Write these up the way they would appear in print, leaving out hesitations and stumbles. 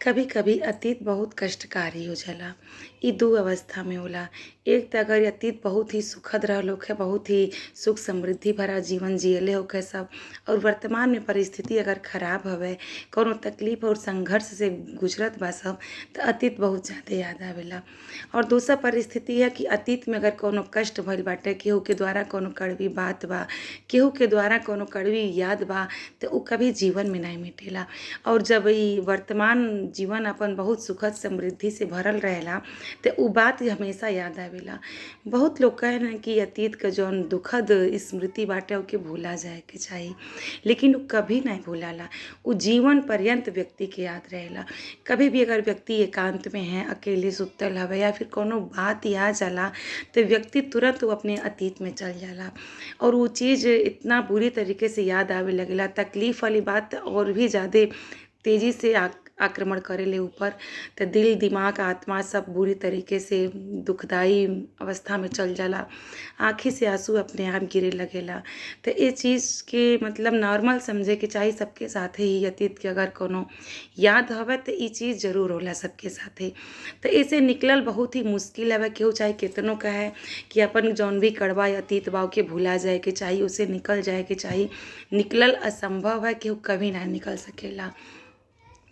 कभी कभी अतीत बहुत कष्टकारी हो जाला। इ दू अवस्था में होला। एक त अगर अतीत बहुत ही सुखद रहल होखे, बहुत ही सुख समृद्धि भरा जीवन जियले होखे सब और वर्तमान में परिस्थिति अगर खराब हवे, कौनो तकलीफ और संघर्ष से गुजरत बा सब, त अतीत बहुत ज़्यादे याद आवेला। और दूसर परिस्थिति है कि अतीत में अगर कौनो कष्ट भइल बाटे, केहू के द्वारा कौनो कड़वी बात बा, केहू के द्वारा कौनो कड़वी याद बा, त उ कभी जीवन में नाहीं मिटेला। और जब इ वर्तमान जीवन अपन बहुत सुखद समृद्धि से भरल रहेला त उ बात हमेशा याद आवेला। बहुत लोग कहेलन कि अतीत क जौन दुखद स्मृति बाटे ओके भुला जाएके चाही, लेकिन उ कभी नाहीं भुलाला। उ जीवन पर्यंत व्यक्ति के याद रहेला। कभी भी अगर व्यक्ति एकांत में है, अकेले सुतल हवे या फिर कौनो बात याद जाला त व्यक्ति तुरंत उ अपने अतीत में चल जाला और उ चीज़ इतना बुरी तरीके से याद आवे लगेला। तकलीफ वाली बात और भी ज़्यादे तेजी से आक्रमण करेले ऊपर, त दिल, दिमाग, आत्मा सब बुरी तरीके से दुखदाई अवस्था में चल जाला। आँखी से आंसू अपने आप गिरे लगेला। त ए चीज़ के मतलब नॉर्मल समझे के चाही सबके साथे ही अतीत के अगर कौनो याद हवे त इ चीज़ जरूर होला सबके साथे। त एसे निकलल बहुत ही मुश्किल हवे। केहू चाहे केतनो कहे कि अपन जौन भी कड़वा अतीत बा ओके भुला जाएके चाही, ओसे निकल जाएके चाही, निकलल असंभव है, केहू कभी ना निकल सकेला।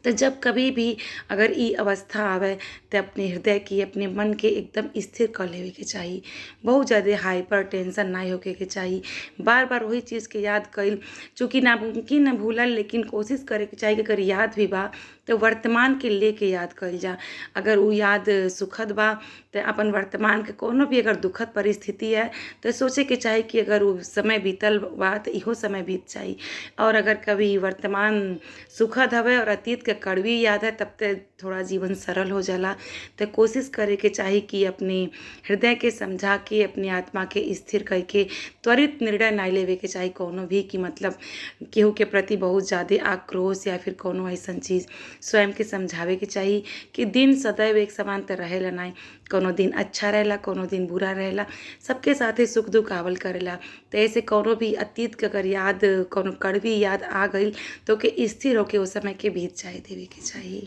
त जब कभी भी अगर इ अवस्था आवे त अपने हृदय के, अपने मन के एकदम स्थिर क लेवे के चाही। बहुत ज़्यादे हाइपर टेंशन नाहीं होखे के चाही। बार बार वही चीज़ के याद कईल चूँकि नामुमकिन है भूलल, लेकिन कोशिश करे के चाही कि अगर याद भी बा त वर्तमान के लेके याद कईल जा। अगर उ याद सुखद बा त अपन वर्तमान के कौनो भी अगर दुखद परिस्थिति है त सोचे के चाही कि अगर उ समय बीतल बा त इहो समय बीत जाई। और अगर कभी वर्तमान सुखद हवे और अतीत के कड़वी याद है तब त थोड़ा जीवन सरल हो जाला। त कोशिश करे के चाही कि अपने हृदय के समझा के, अपने आत्मा के स्थिर कइके त्वरित निर्णय नाहीं लेवे के चाही कौनो भी कि मतलब केहू के प्रति बहुत ज़्यादे आक्रोश या फिर कौनो अइसन चीज़। स्वयं के समझावे के चाही कि दिन सदैव एक समान त रहेला नाहीं। कौनो दिन अच्छा रहेला, कौनो दिन बुरा रहेला, सबके साथे सुख दुख आवल करेला। त एसे कौनो भी अतीत के अगर याद कौनो कड़वी याद आ गईल त ओके स्थिर होके ओ समय के बीत जाए देवे के चाही।